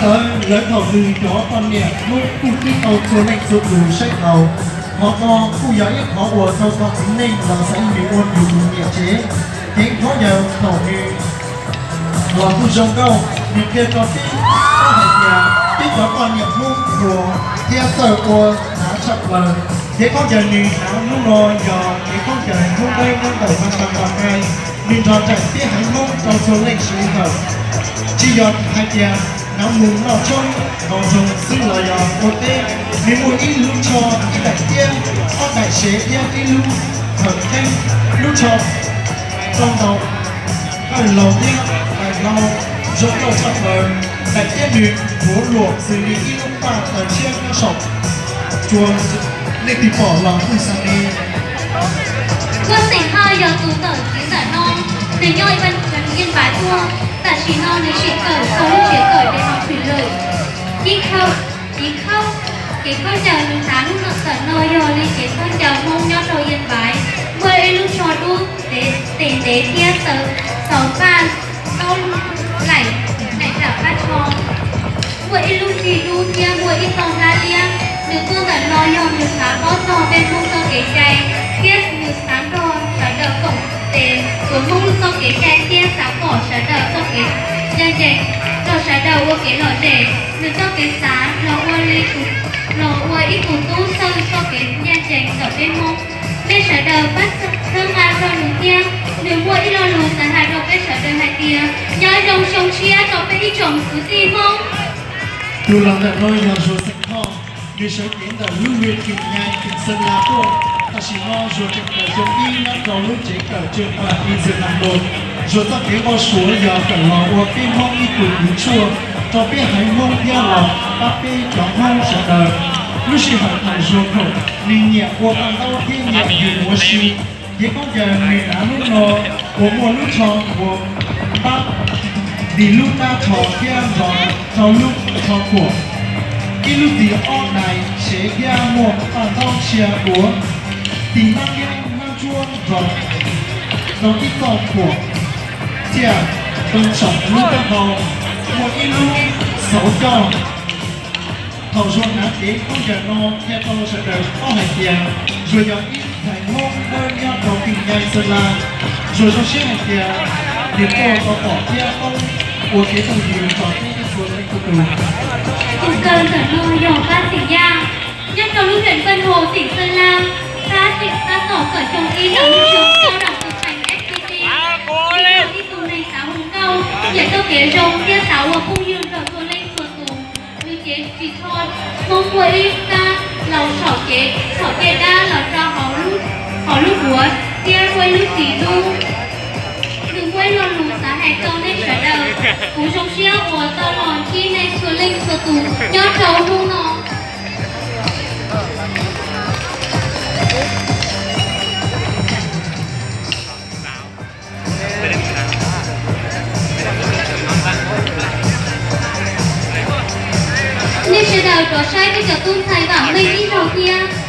Lawv thaum nws cov poj niam Hmoob kuj twb tau txhua leej txhua tus saib taus, qhov no kuj yog ib qhov uas tau txog txiv neej los xaiv nws ua nws tus niam tsev. Ceev khaub ncaws thaum nws los kuj zoo nkauj, nws qhia rau peb paub hais tias peb cov poj niam Hmoob hluas thiab txawj ua hnav tshaj plaws. Ceev khaub ncaws nws hnav hnub no yog ceev khaub ncaws Hmoob Dawb nyob ntawm Mas Pas Pas Nqaij, nws nrog nraim peb haiv Hmoob rau txhua leej sawv daws. Tsis yog hais tias hnav mus noj tshoob hnav zoo xwb los yog ua teb, nws muaj ib lub tsho, ib daim tiab, ob daim sev thiab ib lub thawm kheeb, lub tsho rau ntau, qawj laug thiab qawj hlau zoo nkauj tshaj plaws. Daim tiab nws npuav luam xws li ib lub paj taws tshiab nyob saum tsua. Leej twg pom los kuj xav li. Kuj xeem Haj yog tus tawm txiv ntawm no, nws nyob ib pab tsev Yên Bái tuaj, tam sim no nws tseem kawm txog lub tsev kawm daim hom thwm lwm. Ib khaub, ib khaub, cev khaub ncaws nws hnav hnub no tawm no yog li cev khaub ncaws Hmoob nyob rau Yên Bái, muaj ib lub tsho dub, tes ntev thiab xauv paj, ntaub laim, laim nram qab tsho. Muaj ib lub nrig dub thiab muaj ib tog hlab liab. Nws tuaj ntawm no yog nws xav paub txog peb Hmoob txoj kev cai thiab nws xav nrog sawv daws koom tes ua Hmoob txoj kev cai thiab xav kom sawv daws txoj kev ncaj ncees, nrog sawv daws ua kev lom zem. Nws txoj kev xav los ua li, los ua ib tug tub xawj txoj kev ncaj ncees ntawm peb Hmoob. Nej sawv daws pab txhawb nqa rau nws thiab. Nws muaj ib lo lus xav hais rau peb sawv daws hais tias, nyob zoo xyoo tshiab rau peb ib tsoom kwv tij Hmoob. Tus los ntawm no yog Zuag Xeem Thoj, nws sawv cev ntawm lub huyện Quảng Ngãi, tỉnh Sơn La tuaj. Tam sim no Zuag tseem kawm xyoo ib nyob rau lub tsev kawm trường Đại học Hà Nội. Zuag txoj kev npau suav yog kawm los ua peb Hmoob ib tug tub tshuaj rau peb haiv Hmoob thiab los pab peb cov Hmoob sawv daws. Lub sij hawm thaum Zuag khoom, nws nyiam ua paj ntaub thiab nyiam yws ua si. Cev khaub ncaws nws hnav hnub no uas muaj lub tsho uas npab nti lub tab tsho thiab nrog rau lub tsho khuam, ib lub ntxiv ob daim sev thiab muaj paj ntaub txhia duav, tis hnab liab hnab ntsuab nrog rau ib txoj khuam txhia. Rau saum lub taub hau muaj ib lub xauv coj. Thaum Zuag hnav cev khaub ncaws no qhia rau sawv daws paub hais tias Zuag yog ib ntxhais Hmoob Dawb nyob rau Quảng Ngãi, Sơn La. Zuag zoo siab hais tias nws tuaj tau pom thiab paub ua kev phooj ywg rau peb txhua leej txhua tus. Tus kawm ntawm no yog pab Xeem Yaj, nyob rau lub huyện Vân Hồ, tỉnh Sơn La. Pab Xeem Yaj tab tom kawm xyoo ib ntawm lub trường cao đẳng thực hành ép pê tê. Nws yog ib tug neeg xav hu nkauj, nyiam txoj kev zoo thiab xav ua phooj ywg rau txhua leej txhua tus. Nws cev ris tsho Hmoob muaj ib kab laus saum cev, saum cej dab los rau hauv lub duav thiab muaj ib lub ris dub. Nws muaj ib lo lus xav hais rau nej sawv daws. Kuv zoo siab uas tau los ntsib nej txhua leej txhua tus nyob rau hnub no. Nej sawv daws rov saib peb cov tub ntxhais vam meej ib zaug thiab.